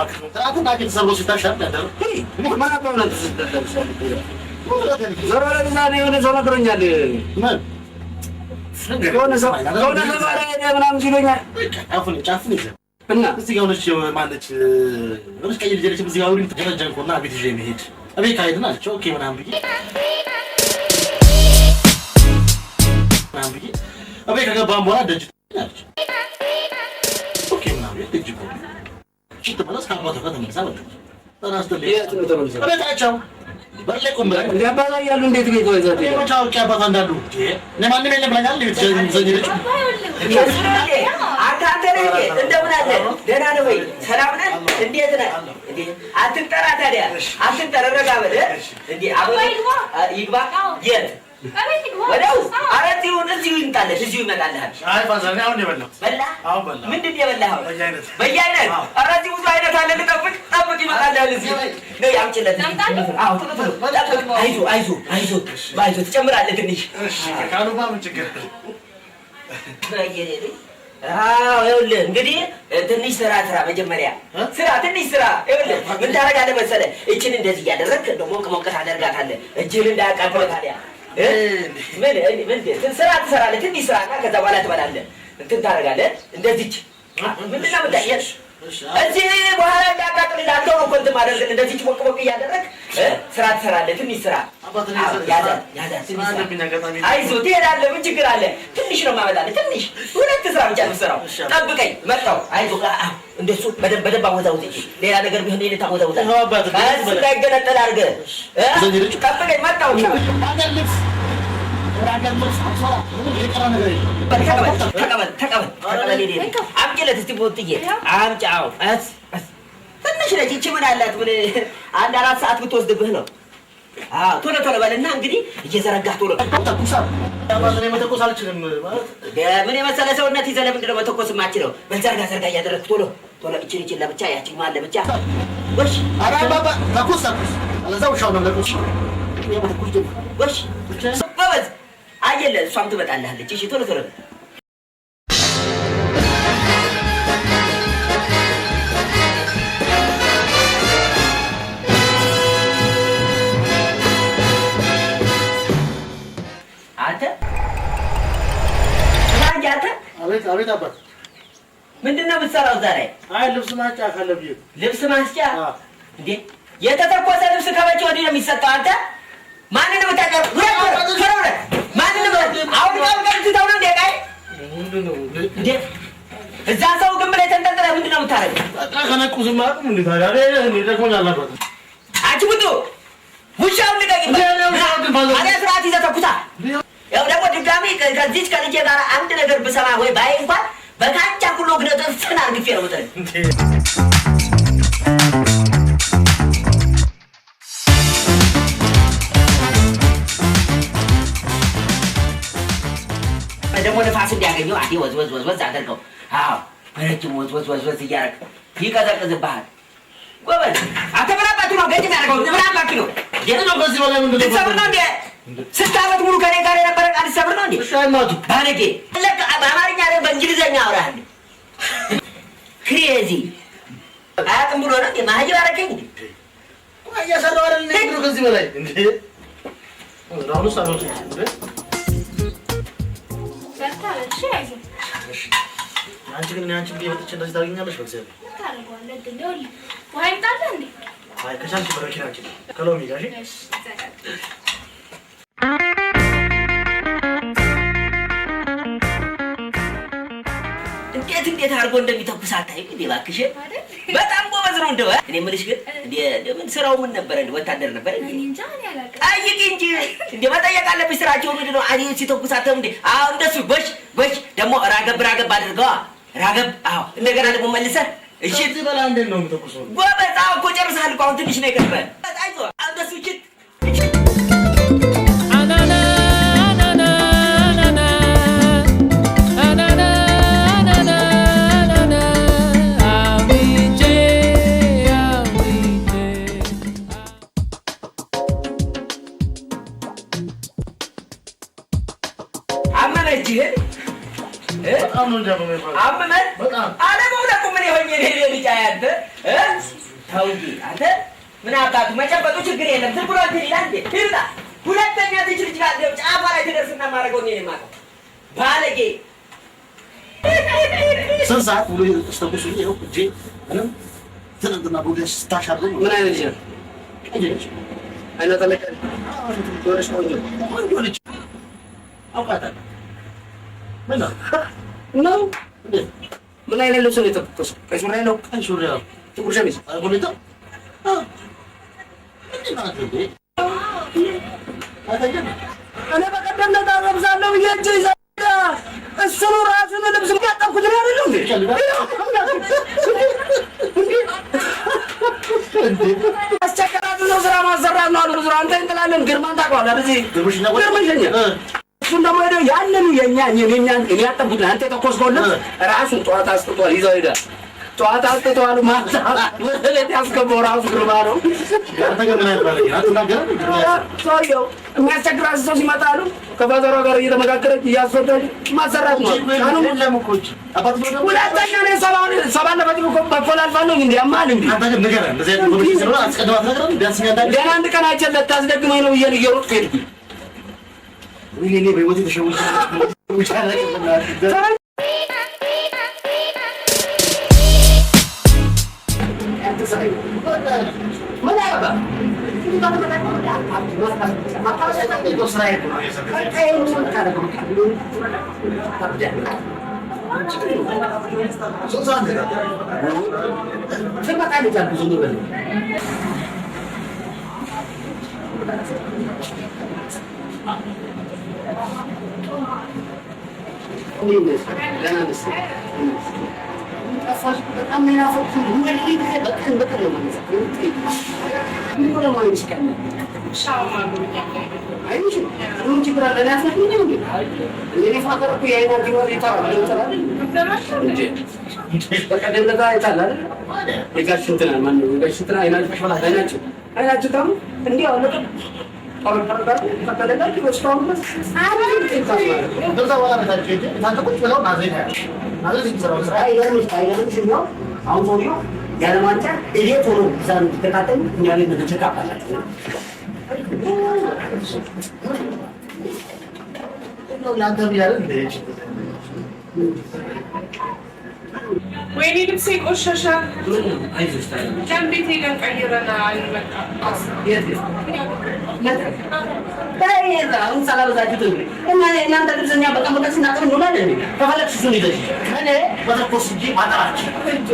እባክህ። ትናንትና ተሰብሮ ሲታሻል ያደረው ምን አባው ነው? ዞር በል እዛ። እኔ የሆነ ሰው ነግሮኛል። ምን? የሆነ ሰው ከሆነ ሰው ጋር ሄደህ ምናምን ሲሉኛል። ጫፉን ጫፉን ይዘህ እና እዚህ ጋር ሆነች ማነች ሆነች ቀይ ልጅ አለች። እዚህ ጋር ሁሉ ተጀነጀንኩና ቤት ይዤ መሄድ እቤት ካሄድን አለች። Okay ምናምን ብዬ እቤት ከገባን በኋላ ደጅ አለች። Okay ምናምን ብዬ ደጅ ቆሜ ስትመለስ ከአባቷ ጋር ተመልሳ መጣች። ጤና ይስጥልኝ። የት ነው ተመልሳ? እቤታቸው በር ላይ ቆም ብላ እንደ አባቷ እያሉ እንዴት ቤት ይዛ እኔ መች አውቄ አባቷ እንዳሉ? እኔ ማንም የለም ብላኛል። ቤት ይዘኝ ሄደችው። አንተ አንተ ነህ እንዴ? እንደምን አለ? ደህና ነህ ወይ? ሰላም ነህ? እንዴት ነህ? እንዴ አትጠራ ታዲያ፣ አትጠራ፣ ረጋ በል እንዴ። አበባ ይግባ። የት ወዲያው? ኧረ እዚሁ እዚሁ ይምጣልህ፣ እዚሁ ይመጣልሃል። አይ father፣ እኔ አሁን ነው የበላሁት። በላህ? አሁን በላሁ። ምንድን ነው የበላኸው? በየአይነት። በየአይነት? ኧረ እዚህ ብዙ አይነት አለ። ልጠብቅ፣ ጠብቅ፣ ይመጣልሃል። እዚህ ነይ፣ አምጪለት። አዎ ቶሎ ቶሎ ጠብቅ። አይዞህ አይዞህ አይዞህ አይዞህ፣ ትጨምራለህ ትንሽ። እሺ ካሉማ ምን ችግር አለ? አዎ ይኸውልህ እንግዲህ ትንሽ ስራ ስራ፣ መጀመሪያ ስራ፣ ትንሽ ስራ። ይኸውልህ ምን ታደርጋለህ መሰለህ? እችን እንደዚህ እያደረግህ እንደው ሞቅ ሞቅ ታደርጋታለህ። እጅህን እንዳያቃጥልህ ታዲያ እ? ምን ምን ስራ ትሰራለህ? ትንሽ ስራ እና ከዛ በኋላ ትበላለህ። እንትን ታደርጋለህ እንደዚች ምንድን ነው የምታ- እዚህ በኋላ እንዳያቃጥልህ አንተው ነው እኮ እንትን ማደርግልህ። እንደዚች ሞቅ ሞቅ እያደረግህ ስራ ትሰራለህ። ትንሽ ስራ። አባት እኔ አዎ፣ ስራ- ያዛት ያዛት ስራ ትንሽ ስራ። አለብኝ አጋጣሚ። አይዞህ ትሄዳለህ። ምን ችግር አለ? ትንሽ ነው የማመጣልህ። ትንሽ ሁለት ስራ ብቻ ነው የምትሰራው። ጠብቀኝ፣ መጣሁ። አይዞህ። እንደሱ በደንብ በደንብ አወዛውዝ እንጂ ሌላ ነገር ቢሆን እኔ ታወዛውዛለህ። ይኸው አባት፣ ቀስ እንዳይገነጠል አድርገህ እ? ዘኝ ልጅ። ጠብቀኝ፣ መጣሁ። ሀገር ልብስ ሀገር ልብስ አንሶላ ምንም የቀረ ነገር የለም። ተቀበል ተቀበል ተቀበል ተቀበል። እኔ ነኝ። አምጪለት እስቲ ቦጥዬ አምጪ። አዎ ቀስ ቀስ ትንሽ ነች ይቺ። ምን አላት? ምን አንድ 4 ሰዓት ብትወስድብህ ነው። አዎ ቶሎ ቶሎ በልና እንግዲህ እየዘረጋህ ቶሎ። ተኩሳ አባት፣ እኔ መተኮስ አልችልም ማለት ምን የመሰለ ሰውነት ይዘህ ለምንድን ነው መተኮስ የማችለው? በል ዘርጋ ዘርጋ እያደረግህ ቶሎ ቶሎ። እችን እችን ለብቻ ያችኛዋን ለብቻ። ጎሽ። ኧረ አባባ ተኩስ ተኩስ፣ አለዛ ውሻው ነው ለቁስ መተኮስ ጀመረ። ጎሽ ጎበዝ። አየለ እሷም ትመጣልሃለች። እሺ ቶሎ ቶሎ። አንተ ስማ እንጂ አንተ። አቤት አቤት አባት። ምንድን ነው የምትሰራው ዛሬ? አይ ልብስ ማስጫ ካለ ብዬ ነው። ልብስ ማስጫ? አዎ። እንዴ የተተኮሰ ልብስ ከመቼ ወዲህ ነው የሚሰጠው? አንተ ማንን ነው የምታቀርብ? ውረድ ውረድ ቶሎ ውረድ። ማንን ነው አሁን ቀን ትተው ነው እንዴ? ቃይ ምንድን ነው? እንዴ እዛ ሰው ግንብ ላይ ተንጠልጥለህ ምንድን ነው የምታደርገው? በቃ ከነቁ ዝም አያውቁም እንዴ ታዲያ? እኔ ደክሞኛል አባት። አንቺ ቡጡ ውሻውን ልቀቂ። እንዴ እኔ ውሻውን ግን father- አሪያ ስርዓት ይዘህ ተኩሳ። ያው ደግሞ ድጋሚ ከዚች ከልጄ ጋር አንድ ነገር ብሰማ ወይ ባይ እንኳን በካንጫ ሁሉ ግነጥፍን አርግፌ ነው የምጥልህ። እንዴ ደግሞ ንፋስ እንዲያገኘው አንዴ ወዝ ወዝ ወዝ ወዝ አድርገው። አዎ በረጅም ወዝ ወዝ ወዝ ወዝ እያደረግ ይቀዘቅዝብሃል። ጎበዝ አንተ ምን አባቱ ነው ገጭ የሚያደርገው? ምን አባቱ ነው? ነው ከዚህ በላይ ምንድን ነው? ልትሰብር ነው እንዴ? ስንት ዓመት ሙሉ ከኔ ጋር የነበረ ቃል ልትሰብር ነው እንዴ? እሺ አይማቱ። ባለጌ! ለካ በአማርኛ ላይ በእንግሊዘኛ አወራለሁ። Crazy አያውቅም ብሎ ነው እንዴ? ማህይም አደረገኝ እንዴ? ቆይ እየሰራሁ አይደል እንዴ? ምንድን ነው ከዚህ በላይ እንዴ? አሁንስ አልወጡም እንዴ? በርታ በል እሺ፣ አይዞህ። እሺ አንቺ ግን እኔ አንቺን ብዬ መጥቼ እንደዚህ ታደርጊኛለሽ? በእግዚአብሔር። ምን ታደርገዋለህ? እድል ይኸውልህ፣ ውሃ ይምጣልህ እንዴ? አይ ከቻልሽ በረኪና አንቺ ከሎሚ ጋር እሺ? እሺ ይዘጋል። እንዴት እንዴት አድርጎ እንደሚተኩስ አታይም እንዴ? እባክሽ አይደል? በጣም ጎበዝ ነው። እንደው እኔ የምልሽ ግን እንዴ ምን ስራው ምን ነበረ? እንዴ ወታደር ነበር እንዴ? እኔ እንጃ፣ እኔ አላውቅም። ጠይቂ እንጂ እንዴ መጠየቅ አለብሽ። ስራቸው ምንድን ነው? እኔ ሲተኩስ አታይም እንዴ? አዎ እንደሱ ጎሽ ጎሽ። ደግሞ ራገብ ራገብ አድርገዋ ራገብ። አዎ እንደገና ደግሞ መልሰህ እሺ። ከዚህ በላይ እንዴት ነው የምተኩሰው? ጎበዝ። አዎ እኮ ጨርሰሃል እኮ አሁን ትንሽ ነው የቀረህ። አይዞህ እንደሱ እችት እችት። አናና አናና አናና አናና አናና አናና አዊቼ አዊቼ። አመመህ እጅህን እ? በጣም ነው እንጂ አመመኝ father። አመመህ? በጣም። አለመውለቁ ምን ይሆን የኔ ልጅ? አይ አንተ እ? ተው እንጂ አንተ ምን አባቱ መጨበጡ ችግር የለም። ዝም ብሎ እንትን ይላል እንዴ? ይብላ። ሁለተኛ ትች ልጅ ጋር እንደው ጫፏ ላይ ትደርስና ማድረገው እኔ ነኝ የማውቀው። ባለጌ። ስንት ሰዓት ብሎ ስተኩሱ ይኸው እጄ ምንም ትናንትና ቡድን ስታሻርገኝ ምን አይነት ልጅ ነው? ቀይ ነች። አይኗ ተለቅ ያለ የሆነች ቆንጆ ቆንጆ ልጅ አውቃታለሁ። ምን ነው ነው። እንዴት? ምን አይነት ልብስ ነው የተተኮሰው? ቀይ ሱሪ ነው? ቀይ ሱሪ አዎ። ጥቁር ሸሚዝ? ሁኔታ ምንድን ነው አንተ እንዴ? አይታየህም? እኔ በቀደም ዕለት አለብሳለሁ ብዬ እጄ ይዛ እሱኑ ራሱን ልብስ ያጠብኩት እኔ አይደለሁ እንዴ? አስቸገራት ነው ስራ ማሰራት ነው አሉ። ስራ አንተ እንትላለን ግርማን ታውቀዋለህ አይደል? እዚህ ግርምሽኛ ቆይ- ግርምሽኛ እ። እሱን ደግሞ ሄደው ያንኑ የኛ የኛን እኔ ያጠብኩትን አንተ የተኮስከውን ልብስ ራሱን ጠዋት አስጥቷል፣ ይዘው ሄዳል። ጠዋት አስጥቷል፣ ማታ ወደ ቤት ያስገባው ራሱ ግርማ ነው። አንተ ግን ምን አይነት ባለጌ ነህ? አትናገርም? ግርማ ያሰ- ሰውየው የሚያስቸግራት ሰው ሲመጣ አሉ ከፋዘሯ ጋር እየተመካከረች እያስወደች ማሰራት ነው። እጅ የለም እኮ እጅ። አባትየው ደግሞ ሁለተኛ እኔ ሰባን ለፈጭ እኮ በኮላልፋለሁ እንዴ ያማል እንዴ? አንተ ግን ንገረን። እንደዚህ አይነት information ሲኖር አስቀድመህ አትነግረንም? ቢያንስ እኛ እንዳንል። ገና አንድ ቀን አይቼ ልታስደግመኝ ነው ብዬ እየሮጥኩ ሄድኩኝ። ወይኔ እኔ በህይወቴ ተሸውጄ አላውቅም። በእናትህ። ምን አገባ? ስንት ሰዓት ነው? ትመጣለች አልኩህ። ዝም በል። እንዴት ነሽ? ደህና ነሽ? ጠፋሽ። በጣም ነው የናፈቅሽኝ። ሁሌ በቀን በቀን ነው የማነሳው። ምን ሆነ ነው አይንሽ ቀን? አይንሽም? ምን ችግር አለ? እኔ አትነግሪኝም እንዴ? የእኔ father እኮ የአይን ሐኪም ይጠራል ይጠራል እንዴ? በቀደም ዕለት አይተሃል አይደል? የጋሽ እንትና ማነው? የጋሽ እንትና አይናቸው አይናቸው ታሙ እንዲህ አለቀ። ከዛ በኋላ ቤታቸው ሄጄ እናንተ ቁጭ ብለው ናዝሬት ያያሉ። ናዝሬት የሚሰራው ስራ አሁን ሰውዬው ያለ ማንጫ እቤት ሆኖ እዛ እንዲከታተሉ እኛ ላይ check-up አላቸው። ነው ለአንተ ብያለሁ እንዴ? ወይኔ ልብሴ ቆሸሸ። ምን ነው? አይዞሽ ታዲያ። ያን ቤት ሄደን ቀይረን አንመጣ። የት የት? አሁን ሳላበዛችሁ እንግዲህ እና እናንተ ልብስ እኛ በቀን በቀን ስናጥብ እንውላለን እንዴ? ከፈለግሽ እሱን ይዘሽ እኔ መተኮስ እንጂ ማጠር አልችልም። እንዴ።